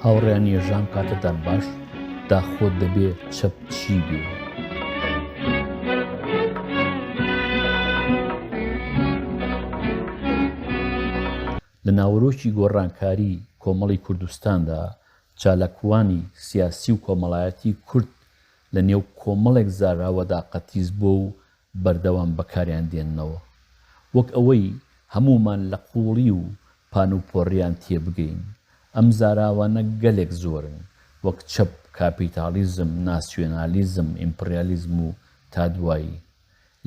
هاوڕێیانی ژان کاتتان باش داخۆ دەبێ چەپ چی بێ؟ لە ناوەرۆکی گۆڕانکاری کۆمەڵی کوردستاندا چالاکوانی سیاسی و کۆمەڵایەتی کورد لە نێو کۆمەڵێک زاراوەدا قەتیس بووە و بەردەوام بەکاریان دێننەوە. وەک ئەوەی هەموومان لە قووڵی و پانوپۆڕیان تێبگەین. ئەم زاراوانە گەلێک زۆرن، وەک چەپ، کاپیتاڵیزم، ناسیۆنالیزم، ئیمپڕیالیزم و تا دوایی.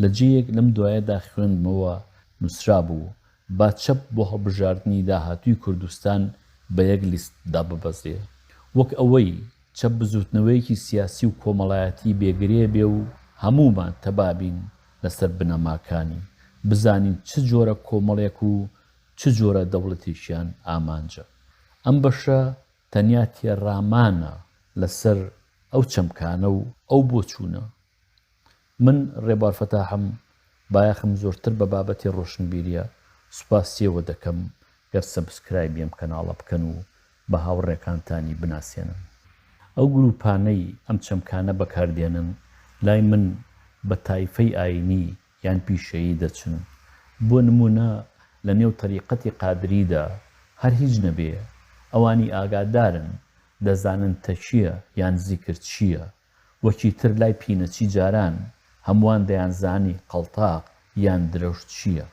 لە جێیەک لەم دوایەدا خوێندمەوە نووسرابوو، با چەپ بۆ هەڵبژاردنی داهاتووی کوردستان بە یەک لیست داببەزێ. وەک ئەوەی چەپ بزووتنەوەیەکی سیاسی و کۆمەڵایەتی بێ گرێ بێ و هەموومان تەبا بین لەسەر بنەماکانی، بزانین چ جۆرە کۆمەڵێک و چ جۆرە دەوڵەتێکیان ئامانجە. ئەم بەشە تەنیا تێڕامانە لەسەر ئەو چەمکانە و ئەو بۆچوونە. من ڕێبوار فەتاحم، بایەخم زۆرتر بە بابەتی ڕۆشنبیریە، سوپاسیەوە دەکەم گەر subscribe ی ئەم کەناڵە بکەن و بە هاوڕێکانتانی بناسێنن. ئەو گروپانەی ئەم چەمکانە بەکاردێنن لای من بە تایفەی ئاینی یان پیشەیی دەچن. بۆ نموونە لە نێو تەریقەتی قادریدا هەر هیچ نەبێ ئەوانی ئاگادارن دەزانن تەکیە یان زیکر چییە، وەکی تر لای پینەچی جاران هەمووان دەیانزانی قەڵتاق یان درەوش چییە.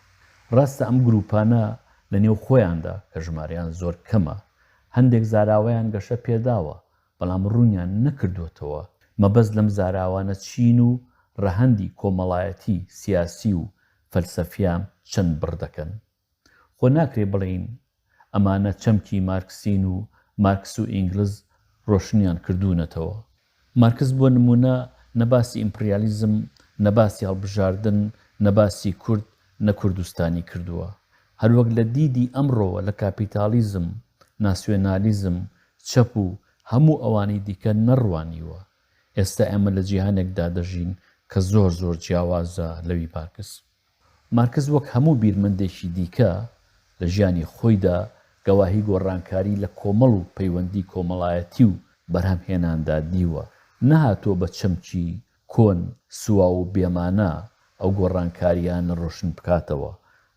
ڕاستە ئەم گرووپانە لە نێو خۆیاندا، کە ژمارەیان زۆر کەمە، هەندێک زاراوەیان گەشە پێداوە، بەڵام ڕوونیان نەکردۆتەوە مەبەست لەم زاراوانە چین و ڕەهەندی کۆمەڵایەتی، سیاسی و فەلسەفیان چەند بڕ دەکەن. خۆ ناکرێ بڵێین ئەمانە چەمکی مارکسین و مارکس و ئینگلز ڕۆشنیان کردوونەتەوە. مارکس بۆ نموونە نە باسی ئیمپڕیالیزم، نە باسی هەڵبژاردن، نە باسی کورد، نە کوردستانی کردووە. هەروەک لە دیدی ئەمڕۆوە لە کاپیتاڵیزم، ناسیۆنالیزم، چەپ و هەموو ئەوانەی دیکە نەڕوانیوە. ئێستا ئێمە لە جیهانێکدا دەژین کە زۆر زۆر جیاوازە لەوی مارکس. مارکس وەک هەموو بیرمەندێکی دیکە لە ژیانی خۆیدا گەواهی گۆڕانکاری لە کۆمەڵ و پەیوەندی کۆمەڵایەتی و بەرهەمهێناندا دیوە، نەهاتووە بە چەمکی کۆن، سواو و بێمانا ئەو گۆڕانکارییانە ڕۆشن بکاتەوە،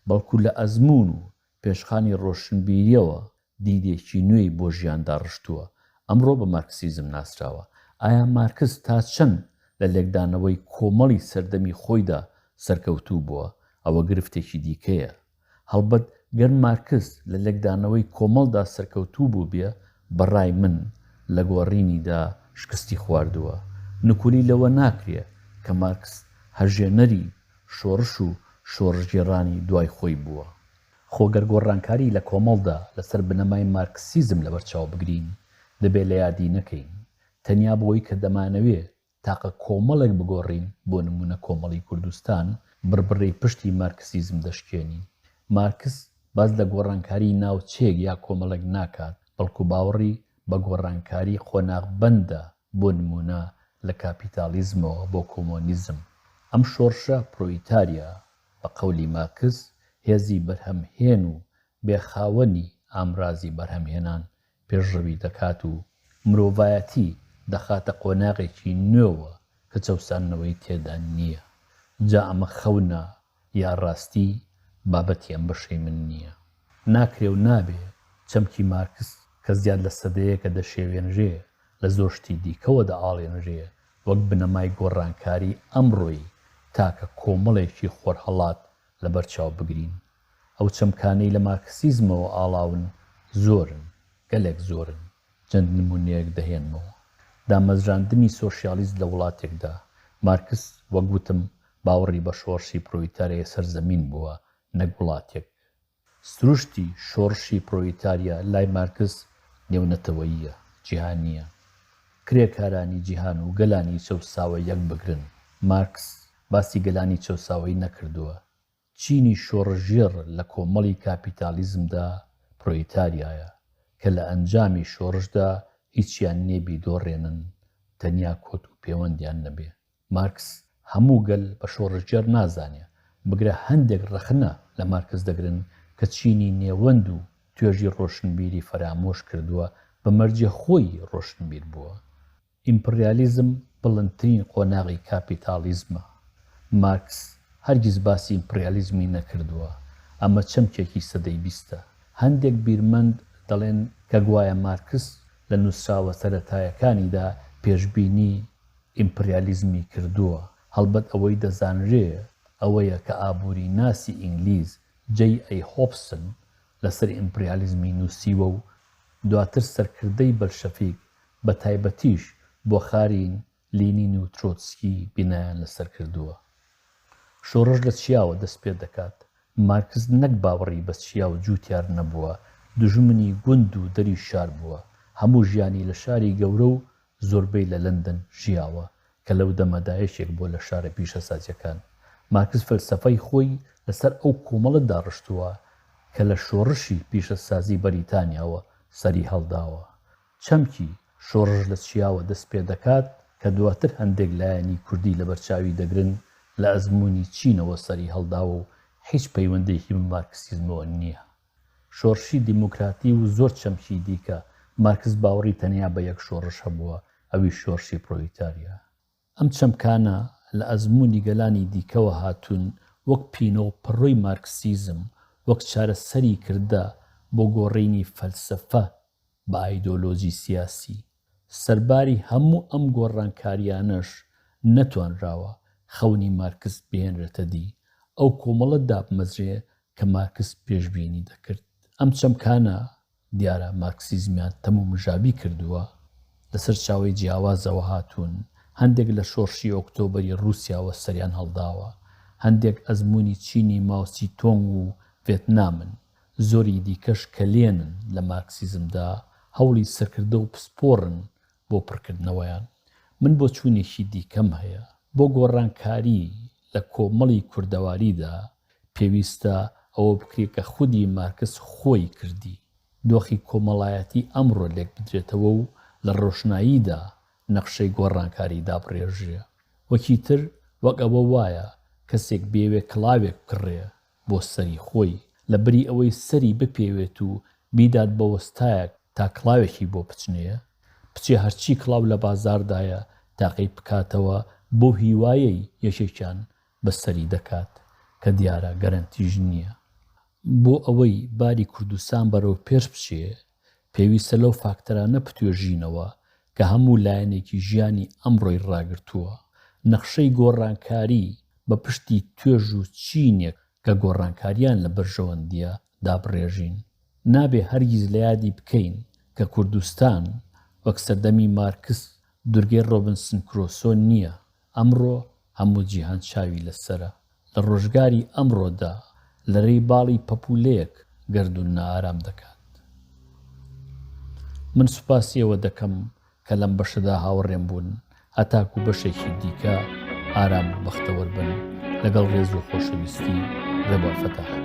بەڵکو لە ئەزموون و پێشخانی ڕۆشنبیرییەوە دیدێکی نوێی بۆ ژیان داڕشتووە، ئەمڕۆ بە مارکسیزم ناسراوە. ئایا مارکس تا چەند لە لێکدانەوەی کۆمەڵی سەردەمی خۆیدا سەرکەوتوو بووە، ئەوە گرفتێکی دیکەیە. هەڵبەت گەر مارکس لە لێکدانەوەی کۆمەڵدا سەرکەوتوو بووبێ، بە ڕای من لە گۆڕینیدا شکستی خواردووە. نکولی لەوە ناکرێ کە مارکس هەژێنەری شۆڕش و شۆڕشگێڕانی دوای خۆی بووە. خۆ گەر گۆڕانکاری لە کۆمەڵدا لەسەر بنەمای مارکسیزم لەبەرچاو بگرین، دەبێ لە یادی نەکەین، تەنیا بەوەی کە دەمانەوێ تاقە کۆمەڵێک بگۆڕین، بۆ نموونە کۆمەڵی کوردستان، بڕبڕەی پشتی مارکسیزم دەشکێنین. مارکس باس لە گۆڕانکاریی ناوچەیەک یا کۆمەڵێک ناکات، بەڵکو باوەڕی بە گۆڕانکاری قۆناغبەندە، بۆ نموونە لە کاپیتاڵیزمەوە بۆ کۆمۆنیزم. ئەم شۆڕشە پرۆلیتاریا بە قەولی مارکس، هێزی بەرهەمهێن و بێ خاوەنی ئامرازی بەرهەمهێنان پێشڕەوی دەکات و مرۆڤایەتی دەخاتە قۆناغێکی نوێوە کە چەوساندنەوەی تێدا نییە. جا ئەمە خەونە یا ڕاستی بابەتی ئەم بەشەی من نییە. ناکرێ و نابێ چەمکی مارکس کە زیاد لە سەدەیەکە دەشێوێنرێ، لە زۆر شتی دیکەوە دەئاڵێنرێ، وەک بنەمای گۆڕانکاری ئەمڕۆی تاکە کۆمەڵێکی خۆرهەڵات لەبەر چاو بگرین. ئەو چەمکانەی لە مارکسیزمەوە ئاڵاون زۆرن، گەلێک زۆرن. جەند نموونەیەک دەهێنمەوە. دامەزراندنی سۆشیالیست لە وڵاتێکدا، مارکس وەک وتم باوەڕی بە شۆڕشی پرۆلیتاریای سەر زەمین بووە نەک وڵاتێک. سروشتی شۆڕشی پرۆلیتاریا لای مارکس نێونەتەوەییە، جیهانییە. کرێکارانی جیهان و گەلانی چەوساوە یەک بگرن. مارکس باسی گەلانی چەوساوەی نەکردووە. چینی شۆڕشگێڕ لە کۆمەڵی کاپیتالیزمدا پرۆلیتاریایە، کە لە ئەنجامی شۆڕشدا هیچیان نییە بیدۆڕێنن، تەنیا کۆت و پێوەندیان نەبێ. مارکس هەموو گەل بە شۆڕشگێڕ نازانێ، بگرە هەندێک ڕەخنە لە مارکس دەگرن کە چینی نێوەند و توێژی ڕۆشنبیری فەرامۆش کردووە. بە مەرجێ خۆی ڕۆشنبیر بووە. ئیمپڕیالیزم بڵندترین قۆناغی کاپیتاڵیزمە. مارکس هەرگیز باسی ئیمپڕیالیزمی نەکردووە، ئەمە چەمکێکی سەدەی بیستە. هەندێک بیرمەند دەڵێن کە گوایە مارکس لە نووسراوە سەرەتایەکانیدا پێشبینی ئیمپڕیالیزمی کردووە. هەڵبەت ئەوەی دەزانرێ ئەوەیە کە ئابووریناسی ئینگلیز جەی ئەی هۆبسن لەسەر ئیمپڕیالیزمی نووسیوە و دواتر سەرکردەی بەلشەفیک بە تایبەتیش بۆخارین، لینین و ترۆتسکی بینایان لەسەر کردووە. شۆڕش لە چیاوە دەست پێ دەکات. مارکس نەک باوەڕی بە چیا و جووتیار نەبووە، دوژمنی گوند و دەری شار بووە. هەموو ژیانی لە شاری گەورە و زۆربەی لە لەندەن ژیاوە کە لەو دەمەدا یەکێک بووە لە شارە پیشەسازییەکان. مارکس فەلسەفەی خۆی لەسەر ئەو کۆمەڵە داڕشتووە کە لە شۆڕشی پیشەسازی بەریتانیاوە سەری هەڵداوە. چەمکی، شۆڕش لە چیاوە دەست پێ دەکات، کە دواتر هەندێک لایەنی کوردی لەبەرچاوی دەگرن، لە ئەزموونی چینەوە سەری هەڵداوە و هیچ پەیوەندییەکی بە مارکسیزمەوە نییە. شۆڕشی دیموکراتی و زۆر چەمکی دیکە، مارکس باوەڕی تەنیا بە یەک شۆڕش هەبووە، ئەویش شۆڕشی پرۆلیتاریا. ئەم چەمکانە لە ئەزموونی گەلانی دیکەوە هاتوون وەک پینە و پەڕۆی مارکسیزم، وەک چارەسەری کردە بۆ گۆڕینی فەلسەفە بە ئایدۆلۆجی سیاسی. سەرباری هەموو ئەم گۆڕانکارییانەش نەتوانراوە خەونی مارکس بهێنرێتە دی، ئەو کۆمەڵە دابمەزرێ کە مارکس پێشبینی دەکرد. ئەم چەمکانە دیارە مارکسیزمیان تەمومژاوی کردووە، لە سەرچاوەی جیاوازەوە هاتوون، هەندێک لە شۆڕشی ئۆکتۆبەری ڕووسیاوە سەریان هەڵداوە، هەندێک ئەزموونی چینی ماوسی تۆنگ و ڤێتنامن، زۆری دیکەش کەلێنن لە مارکسیزمدا، هەوڵی سەرکردە و پسپۆڕن بۆ پڕکردنەوەیان. من بۆچوونێکی دیکەم هەیە. بۆ گۆڕانکاری لە کۆمەڵی کوردەواریدا پێویستە ئەوە بکرێ کە خودی مارکس خۆی کردی، دۆخی کۆمەڵایەتی ئەمڕۆ لێکبدرێتەوە و لە ڕۆشناییدا نەخشەی گۆڕانکاری دابڕێژرێ. وەکی تر وەک ئەوە وایە کەسێک بیەوێ کڵاوێک بکڕێ بۆ سەری خۆی، لە بری ئەوەی سەری بپێوێت و بیدات بە وەستایەک تا کڵاوێکی بۆ بچنێ، بچێ هەرچی کڵاو لە بازاردایە تاقی بکاتەوە بەو هیوایەی یەکێکیان بە سەری دەکات کە دیارە گەرەنتیش نییە. بۆ ئەوەی باری کوردستان بەرەو پێش بچێ پێویستە لەو فاکتەرانە بتوێژینەوە کە هەموو لایەنێکی ژیانی ئەمڕۆی ڕاگرتووە. نەخشەی گۆڕانکاری بە پشتی توێژ و چینێک کە گۆڕانکاریان لە بەرژەوەندییە دابڕێژین. نابێ هەرگیز لە یادی بکەین کە کوردستان وەک سەردەمی مارکس دورگەی ڕۆبنسن کرۆسۆ نییە. ئەمڕۆ هەموو جیهان چاوی لەسەرە. لە ڕۆژگاری ئەمڕۆدا لەرەی باڵی پەپوولەیەک گەردوون نائارام دەکات. من سوپاسی ئێوە دەکەم کە لەم بەشەدا هاوڕێم بوون. هەتاکوو بەشێکی دیکە ئارام و بەختەوەر بن. لەگەڵ ڕێز و خۆشەویستی، ڕێبوار فەتاحی.